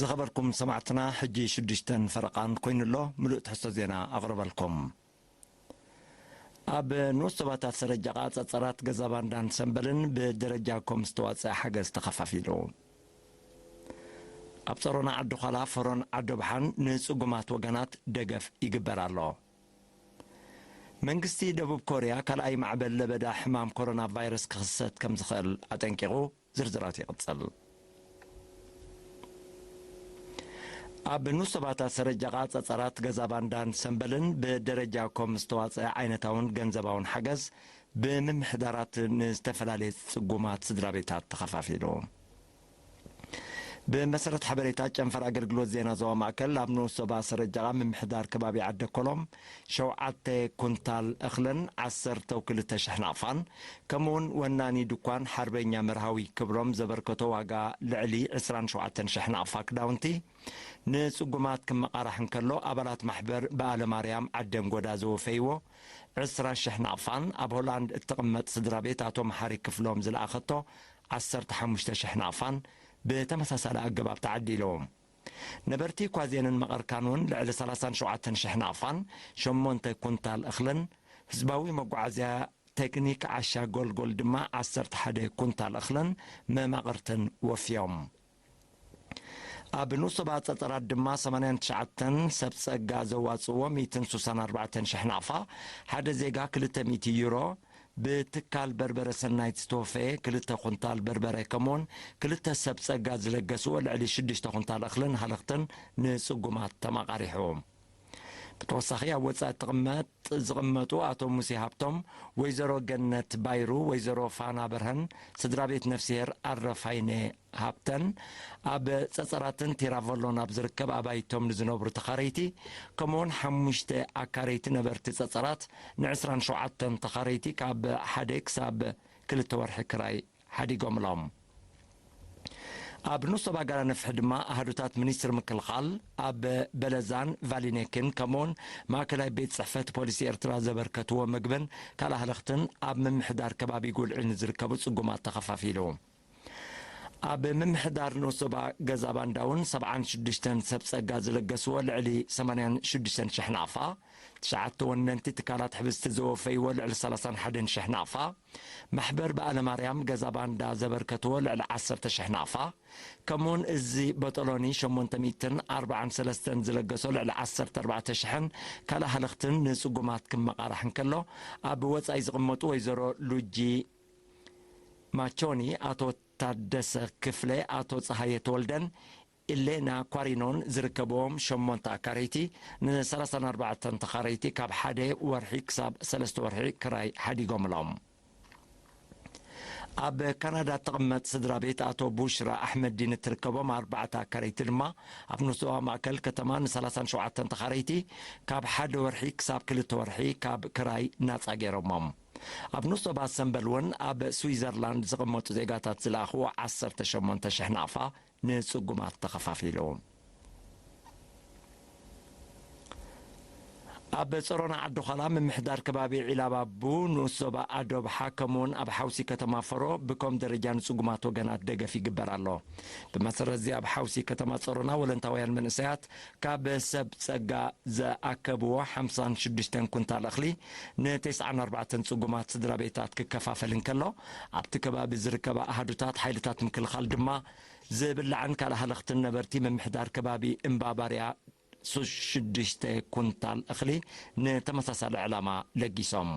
ዝኸበርኩም ሰማዕትና፣ ሕጂ ሽዱሽተን ፈረቓን ኮይኑሎ። ምሉእ ትሕዝቶ ዜና ኣቕርበልኩም። ኣብ ንኡስ ዞባታት ሰረጃቓ ጸጸራት ገዛ ባንዳን ሰምበልን ብደረጃ ኮም ዝተዋጸአ ሓገዝ ተኸፋፊሉ። ኣብ ጸሮና ዓዲ ዃላ፣ ፈሮን ዓዲ ብሓን ንጽጉማት ወገናት ደገፍ ይግበር ኣሎ። መንግስቲ ደቡብ ኮርያ ካልኣይ ማዕበል ለበዳ ሕማም ኮሮና ቫይረስ ክኽሰት ከም ዝኽእል ኣጠንቂቑ። ዝርዝራት ይቕጽል። ኣብ ንኡስ ዞባታት ሰረጃቓ ጸጸራት ገዛ ባንዳን ሰምበልን ብደረጃ ኮም ዝተዋጸአ ዓይነታውን ገንዘባውን ሓገዝ ብምምሕዳራት ንዝተፈላለየ ጽጉማት ስድራ ቤታት ተኸፋፊሉ። ብመሰረት ሓበሬታ ጨንፈር ኣገልግሎት ዜና ዞባ ማእከል፣ ኣብ ንኡስ ዞባ ሰረጃቓ ምምሕዳር ከባቢ ዓደ ኮሎም ሸውዓተ ኩንታል እኽልን ዓሰርተ ክልተ ሽሕ ናቕፋን፣ ከምኡውን ወናኒ ድኳን ሓርበኛ መርሃዊ ክብሮም ዘበርከቶ ዋጋ ልዕሊ ዕስራን ሸውዓተን ሽሕ ናቕፋ ክዳውንቲ ንጽጉማት ክመቓራሕ እንከሎ፣ ኣባላት ማሕበር በዓለ ማርያም ዓደንጎዳ ዘወፈይዎ ዕስራ ሽሕ ናቕፋን፣ ኣብ ሆላንድ እትቕመጥ ስድራ ቤት ኣቶ መሓሪ ክፍሎም ዝለኣኸቶ ዓሰርተ ሓሙሽተ ሽሕ ናቕፋን ብተመሳሳሊ ኣገባብ ተዓዲሉ። ነበርቲ ኳዜንን መቐርካን እውን ልዕሊ ሰላሳን ሸውዓተን ሽሕ ናቕፋን ሸሞንተ ኩንታል እኽልን፣ ህዝባዊ መጓዓዝያ ቴክኒክ ዓሻ ጎልጎል ድማ ዓሰርተ ሓደ ኩንታል እኽልን መማቕርትን ወፍዮም። ኣብ ንኡስ ዞባ ጸጸራት ድማ ሰማንያን ትሽዓተን ሰብ ጸጋ ዘዋጽእዎ ሚእትን ስሳን ኣርባዕተን ሽሕ ናቕፋ፣ ሓደ ዜጋ ክልተ ሚእቲ ዩሮ፣ ብትካል በርበረ ሰናይት ዝተወፈየ ክልተ ኩንታል በርበረ፣ ከምኡውን ክልተ ሰብ ጸጋ ዝለገስዎ ልዕሊ ሽዱሽተ ኩንታል እኽልን ሃለኽትን ንጽጉማት ተማቓሪሑ። ብተወሳኺ ኣብ ወጻኢ እትቕመጥ፣ ዝቕመጡ ኣቶ ሙሴ ሃብቶም፣ ወይዘሮ ገነት ባይሩ፣ ወይዘሮ ፋና በርሀን፣ ስድራ ቤት ነፍስሄር ኣረፋይነ ሃብተን፣ ኣብ ጸጸራትን ቲራቮሎን ኣብ ዝርከብ ኣባይቶም ንዝነብሩ ተኻረይቲ፣ ከምኡውን ሓሙሽተ ኣካረይቲ ነበርቲ ጸጸራት ንዕስራን ሸውዓተን ተኻረይቲ ካብ ሓደ ክሳብ ክልተ ወርሒ ክራይ ሓዲጎምሎም። ኣብ ንኡስ ዞባ ጋራ ነፍሒ ድማ ኣሃዱታት ሚኒስትሪ ምክልኻል ኣብ በለዛን ቫሊኔክን ከምኡውን ማእከላይ ቤት ጽሕፈት ፖሊሲ ኤርትራ ዘበርከትዎ ምግብን ካልእ ሃለኽትን ኣብ ምምሕዳር ከባቢ ጉልዒ ንዝርከቡ ጽጉማት ተኸፋፊሉ። ኣብ ምምሕዳር ንኡስ ዞባ ገዛ ባንዳ እውን ሰብዓን ሽዱሽተን ሰብ ጸጋ ዝለገስዎ ልዕሊ ሰማንያን ሽዱሽተን ሽሕ ናቕፋ፣ ትሽዓተ ወነንቲ ትካላት ሕብስቲ ዘወፈይዎ ልዕሊ ሰላሳን ሓደን ሽሕ ናቕፋ፣ ማሕበር በዓለ ማርያም ገዛ ባንዳ ዘበርከትዎ ልዕሊ ዓሰርተ ሽሕ ናቕፋ፣ ከምኡውን እዚ በጠሎኒ ሸሞንተ ሚእትን ኣርባዓን ሰለስተን ዝለገሶ ልዕሊ ዓሰርተ ኣርባዕተ ሽሕን ካልእ ሃለኽትን ንጽጉማት ክመቓራሕ እንከሎ፣ ኣብ ወጻኢ ዝቕመጡ ወይዘሮ ሉጂ ማቾኒ፣ ኣቶ ታደሰ ክፍለ፣ ኣቶ ጸሃየ ተወልደን ኢሌና ኳሪኖን ዝርከብዎም ሸሞንተ ኣካረይቲ ንሰላሳን ኣርባዕተን ተኻረይቲ ካብ ሓደ ወርሒ ክሳብ ሰለስተ ወርሒ ክራይ ሓዲጎምሎም። ኣብ ካናዳ እትቕመጥ ስድራ ቤት ኣቶ ቡሽራ ኣሕመዲን እትርከቦም ኣርባዕተ ኣካረይቲ ድማ ኣብ ንኡስ ዞባ ማእከል ከተማ ንሰላሳን ሸውዓተን ተኻረይቲ ካብ ሓደ ወርሒ ክሳብ ክልተ ወርሒ ካብ ክራይ ናጻ ገይሮሞም። ኣብ ንኡስ ዞባ ሰምበል እውን ኣብ ስዊዘርላንድ ዝቕመጡ ዜጋታት ዝለኣኽዎ ዓሰርተ ሸሞንተ ሽሕ ናቕፋ ንጽጉማት ተኸፋፊሉ። ኣብ ጸሮና ዓዲ ዃላ ምምሕዳር ከባቢ ዒላባቡ ንኡስ ዞባ ኣዶብሓ ከምኡውን ኣብ ሓውሲ ከተማ ፈሮ ብኮም ደረጃ ንጽጉማት ወገናት ደገፍ ይግበር ኣሎ። ብመሰረት እዚ ኣብ ሓውሲ ከተማ ጸሮና ወለንታውያን መንእሰያት ካብ ሰብ ጸጋ ዝኣከብዎ ሓምሳን ሽዱሽተን ኩንታል እኽሊ ንተስዓን ኣርባዕተን ጽጉማት ስድራ ቤታት ክከፋፈል እንከሎ፣ ኣብቲ ከባቢ ዝርከባ ኣሃዱታት ሓይልታት ምክልኻል ድማ ዝብላዕን ካልእ ሃለኽትን ነበርቲ ምምሕዳር ከባቢ እምባባርያ ሱስ ሽዱሽተ ኩንታል እኽሊ ንተመሳሳሊ ዕላማ ለጊሶም።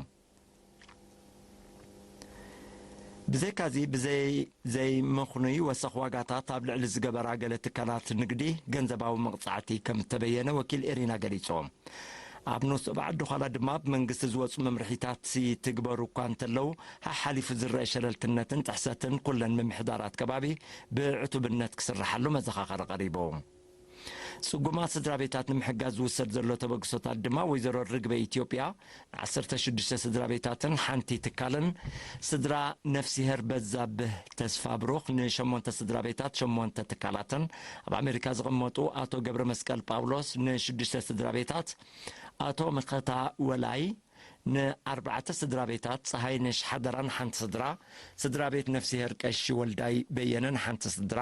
ብዘይካዚ፣ ብዘይ ዘይምኽኑይ ወሰኽ ዋጋታት ኣብ ልዕሊ ዝገበራ ገለ ትካላት ንግዲ ገንዘባዊ መቕጻዕቲ ከም እተበየነ ወኪል ኤሪና ገሊጹ። ኣብ ንኡስ ዞባ ዓዲ ዃላ ድማ ብመንግስቲ ዝወጹ መምርሒታት ይትግበሩ እኳ እንተለዉ፣ ሓሓሊፉ ዝረአ ሸለልትነትን ጥሕሰትን ኩለን ምምሕዳራት ከባቢ ብዕቱብነት ክስርሓሉ መዘኻኸሪ ቀሪቡ። ጽጉማት ስድራ ቤታት ንምሕጋዝ ዝውሰድ ዘሎ ተበግሶታት ድማ ወይዘሮ ርግበ ኢትዮጵያ ንዓሰርተ ሽዱሽተ ስድራ ቤታትን ሓንቲ ትካልን፣ ስድራ ነፍሲሄር በዛብህ ተስፋ ብሩኽ ንሸሞንተ ስድራ ቤታት ሸሞንተ ትካላትን፣ ኣብ ኣሜሪካ ዝቕመጡ ኣቶ ገብረ መስቀል ጳውሎስ ንሽዱሽተ ስድራ ቤታት፣ ኣቶ መኸታ ወላይ ንኣርባዕተ ስድራ ቤታት ጸሃይነሽ ሓደራ ንሓንቲ ስድራ፣ ስድራ ቤት ነፍስሄር ቀሺ ወልዳይ በየነ ንሓንቲ ስድራ፣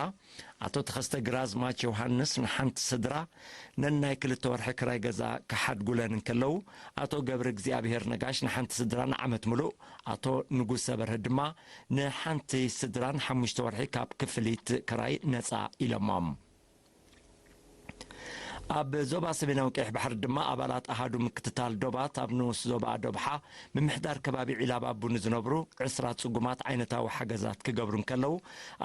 ኣቶ ተኸስተ ግራዝማች ዮሃንስ ንሓንቲ ስድራ ነናይ ክልተ ወርሒ ክራይ ገዛ ክሓድጉለን እንከለዉ፣ ኣቶ ገብረ እግዚኣብሄር ነጋሽ ንሓንቲ ስድራ ንዓመት ምሉእ፣ ኣቶ ንጉሰ በርሀ ድማ ንሓንቲ ስድራ ንሓሙሽተ ወርሒ ካብ ክፍሊት ክራይ ነጻ ኢሎሞም። ኣብ ዞባ ሰሜናዊ ቀይሕ ባሕሪ ድማ ኣባላት ኣሃዱ ምክትታል ዶባት ኣብ ንኡስ ዞባ ዶብሓ ምምሕዳር ከባቢ ዒላባቡ ንዝነብሩ ዕስራ ጽጉማት ዓይነታዊ ሓገዛት ክገብሩ እንከለዉ፣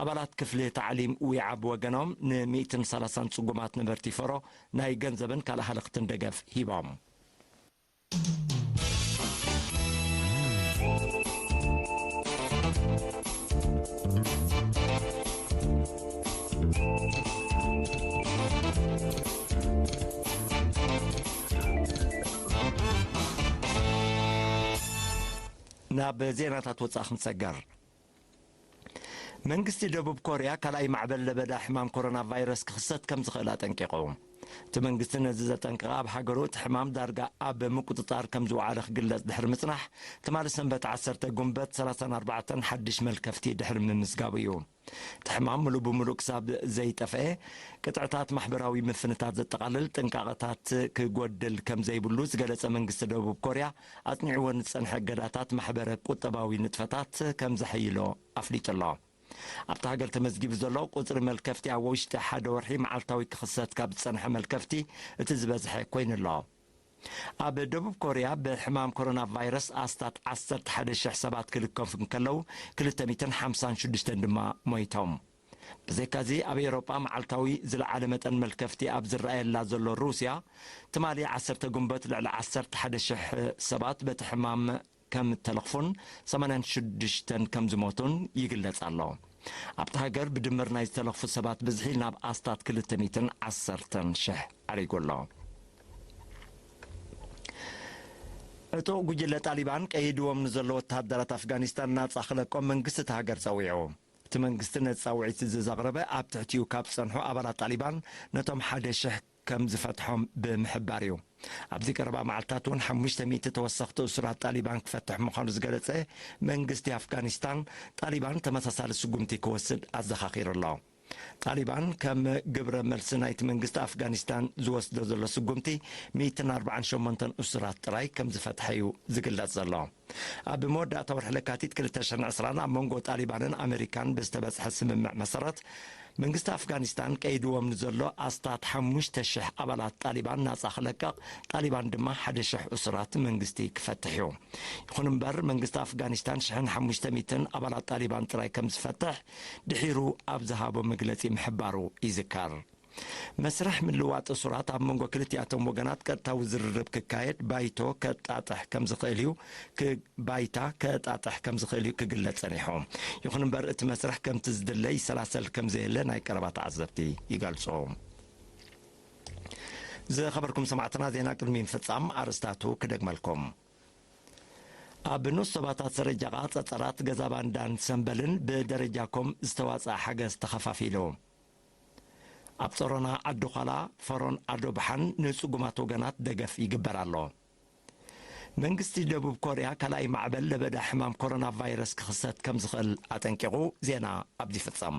ኣባላት ክፍሊ ታዕሊም ዊዓ ብወገኖም ን ሚእትን ሰላሳን ጽጉማት ነበርቲ ፈሮ ናይ ገንዘብን ካልእ ሃለኽትን ደገፍ ሂቦም። ናብ ዜናታት ወጻኢ ክንሰገር። መንግስቲ ደቡብ ኮርያ ካልኣይ ማዕበል ለበዳ ሕማም ኮሮና ቫይረስ ክኽሰት ከም ዝኽእል ኣጠንቂቑ። እቲ መንግስቲ ነዚ ዘጠንቀቐ ኣብ ሃገሩ እቲ ሕማም ዳርጋ ኣብ ምቁጽጻር ከም ዝወዓለ ክግለጽ ድሕሪ ምጽናሕ፣ ትማሊ ሰንበት ዓሰርተ ጉንበት ሰላሳን ኣርባዕተን ሓድሽ መልከፍቲ ድሕሪ ምምዝጋቡ እዩ። እቲ ሕማም ምሉእ ብምሉእ ክሳብ ዘይጠፍአ፣ ቅጥዕታት ማሕበራዊ ምፍንታት ዘጠቓልል ጥንቃቐታት ክጎድል ከም ዘይብሉ ዝገለጸ መንግስቲ ደቡብ ኮርያ፣ ኣጽኒዕዎ ንዝጸንሐ እገዳታት ማሕበረ ቁጠባዊ ንጥፈታት ከም ዘሐይሎ ኣፍሊጡ ኣሎ። ኣብታ ሃገር ተመዝጊቡ ዘሎ ቁጽሪ መልከፍቲ ኣብ ውሽጢ ሓደ ወርሒ መዓልታዊ ክኽሰት ካብ ዝጸንሐ መልከፍቲ እቲ ዝበዝሐ ኮይኑ ኣሎ። ኣብ ደቡብ ኮርያ ብሕማም ኮሮና ቫይረስ ኣስታት ዓሰርተ ሓደ ሽሕ ሰባት ክልከፉ እንከለዉ፣ ክልተ ሚእትን ሓምሳን ሽዱሽተን ድማ ሞይቶም። ብዘይካዚ ኣብ ኤውሮጳ መዓልታዊ ዝለዓለ መጠን መልከፍቲ ኣብ ዝረኣየላ ዘሎ ሩስያ፣ ትማሊ ዓሰርተ ጉንበት ልዕሊ ዓሰርተ ሓደ ሽሕ ሰባት በቲ ሕማም ከም እተለኽፉን ሰማንያን ሽዱሽተን ከም ዝሞቱን ይግለጽ ኣሎ። ኣብታ ሃገር ብድምር ናይ ዝተለኽፉ ሰባት ብዝሒ ናብ ኣስታት ክልተ ሚእትን ዓሰርተን ሽሕ ዓሪጉ ኣሎ። ዕጡቕ ጉጅለ ጣሊባን ቀይድዎም ንዘሎ ወተሃደራት ኣፍጋኒስታን ናጻ ክለቆም መንግስቲ እታ ሃገር ጸዊዑ። እቲ መንግስቲ ነቲ ጻውዒት እዚ ዘቕረበ ኣብ ትሕቲኡ ካብ ዝጸንሑ ኣባላት ጣሊባን ነቶም ሓደ ሽሕ ከም ዝፈትሖም ብምሕባር እዩ። ኣብዚ ቀረባ መዓልታት እውን ሓሙሽተ ሚእቲ ተወሰኽቲ እሱራት ጣሊባን ክፈትሕ ምዃኑ ዝገለጸ መንግስቲ ኣፍጋኒስታን፣ ጣሊባን ተመሳሳሊ ስጉምቲ ክወስድ ኣዘኻኺሩ ኣሎ። ጣሊባን ከም ግብረ መልሲ ናይቲ መንግስቲ ኣፍጋኒስታን ዝወስዶ ዘሎ ስጉምቲ ሚእትን ኣርባዓን ሸሞንተን እሱራት ጥራይ ከም ዝፈትሐ እዩ ዝግለጽ ዘሎ። ኣብ መወዳእታ ወርሒ ለካቲት ክልተ ሽሕን ዕስራን ኣብ መንጎ ጣሊባንን ኣመሪካን ብዝተበጽሐ ስምምዕ መሰረት፣ መንግስቲ ኣፍጋኒስታን ቀይድዎም ንዘሎ ኣስታት ሓሙሽተ ሽሕ ኣባላት ጣሊባን ናጻ ክለቅቕ፣ ጣሊባን ድማ ሓደ ሽሕ እሱራት መንግስቲ ክፈትሕ እዩ። ይኹን እምበር፣ መንግስቲ ኣፍጋኒስታን ሽሕን ሓሙሽተ ሚእትን ኣባላት ጣሊባን ጥራይ ከም ዝፈትሕ ድሒሩ ኣብ ዝሃቦ መግለጺ ምሕባሩ ይዝከር። መስርሕ ምልዋጥ እሱራት ኣብ መንጎ ክልቲኣቶም ወገናት ቀጥታዊ ዝርርብ ክካየድ ባይቶ ከጣጥሕ ከም ዝኽእል እዩ ክ-፣ ባይታ ከጣጥሕ ከም ዝኽእል እዩ ክግለጽ ጸኒሑ። ይኹን እምበር፣ እቲ መስርሕ ከምቲ ዝድለ ይሰላሰል ከም ዘየለ ናይ ቀረባ ተዓዘብቲ ይገልጹ። ዝኸበርኩም ሰማዕትና፣ ዜና ቅድሚ ምፍጻም ኣርእስታቱ ክደግመልኩም። ኣብ ንኡስ ዞባታት ሰረጃቓ፣ ጸጸራት፣ ገዛ ባንዳን ሰምበልን ብደረጃ ኮም ዝተዋጽኣ ሓገዝ ተኸፋፊሉ። ኣብ ጸሮና ዓዲ ዃላ፣ ፈሮን ኣዶ ብሓን ንጽጉማት ወገናት ደገፍ ይግበር ኣሎ። መንግስቲ ደቡብ ኮርያ ካልኣይ ማዕበል ለበዳ ሕማም ኮሮና ቫይረስ ክኽሰት ከም ዝኽእል ኣጠንቂቑ። ዜና ኣብዚ ይፍጸም።